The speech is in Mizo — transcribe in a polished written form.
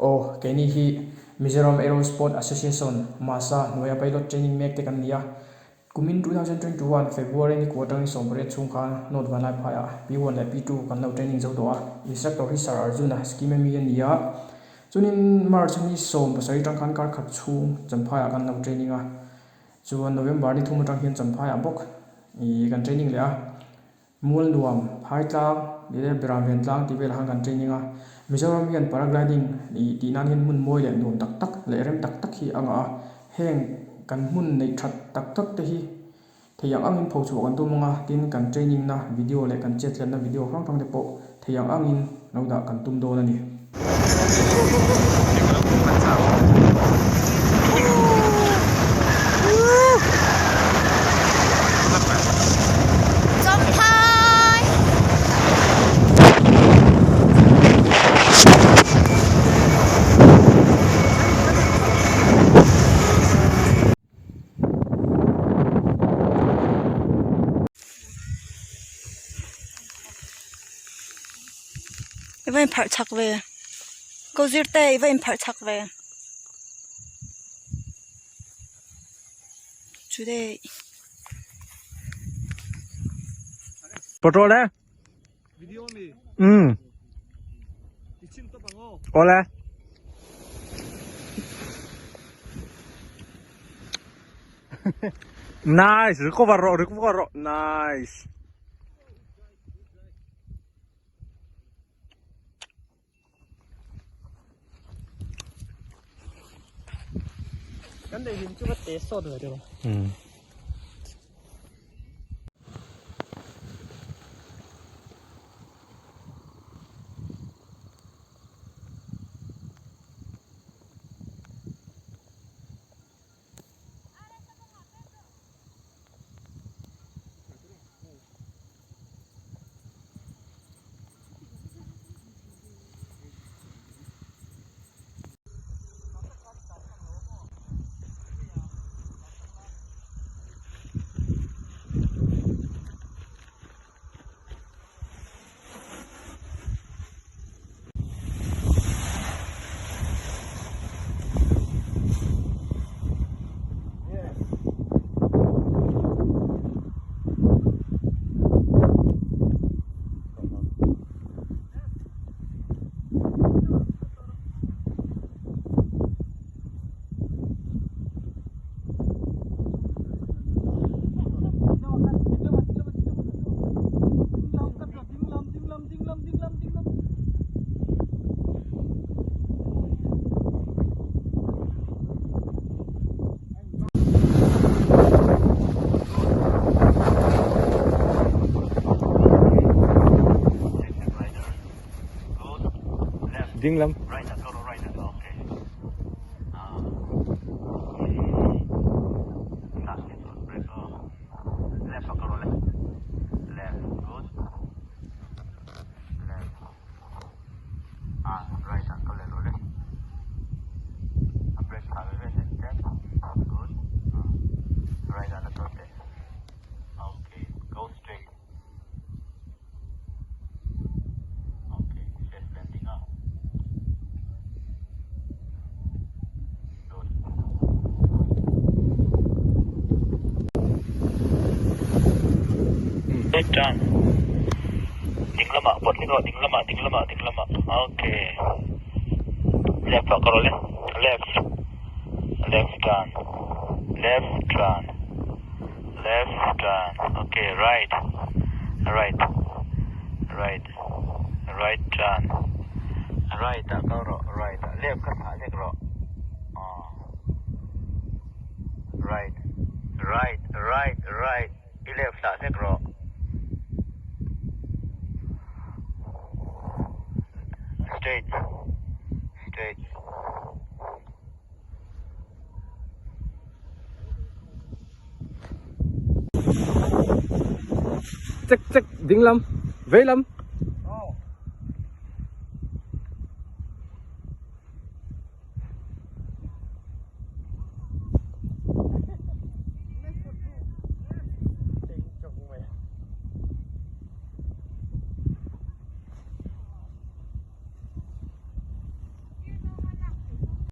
Aw, keini hi Mizoram Aerosport Association, MASA, hnuaia pilot training mek te kan ni a. Kumin 2021 February ni kua atangin 18 chhung khan North Vanlaiphaiah P1 leh P2 kan lo training zo tawh a. Instructor hi Sir Arjuna scheme ami a ni a. Chuanin March ni 17 atang khan kar khat chhung Champhaiah kan lo training a. Chuan November ni thum atang hian Champhaiah bawk ih kan training leh a. Mual nuam, Phaitlang leh Beram Ven tlang tih velah khan kan training a. Mizoram hian paragliding ih tih nan hian hmun mawi leh nuam tak tak leh rem tak tak hi a ngah a. Heng kan hmun neih that tak tak te hi thei ang angin phochhuah kan tum ang a, tin kan training na video leh kan chetletna video hrang hrang te pawh thei ang angin lo dah kan tum dawn a ni. I va inpharh chak ve ko zir te i va inpharh chak ve today. Patrol e. Um. Awle. Nice, recover rawh, recover rawh. Nice. Kan nei hlim chu va te sawt ve deuh a. Um. Ding lam. Turn ding lamah pawt hlek rawh ding lamah ding lamah ding lamah okay left ah ka rawlh e left left turn left turn left turn okay right right right right turn right ah kal rawh right ah left kha thlah hlek rawh ah right right right right i left thlah hlek rawh straight straight. Check check ding lam vei lam.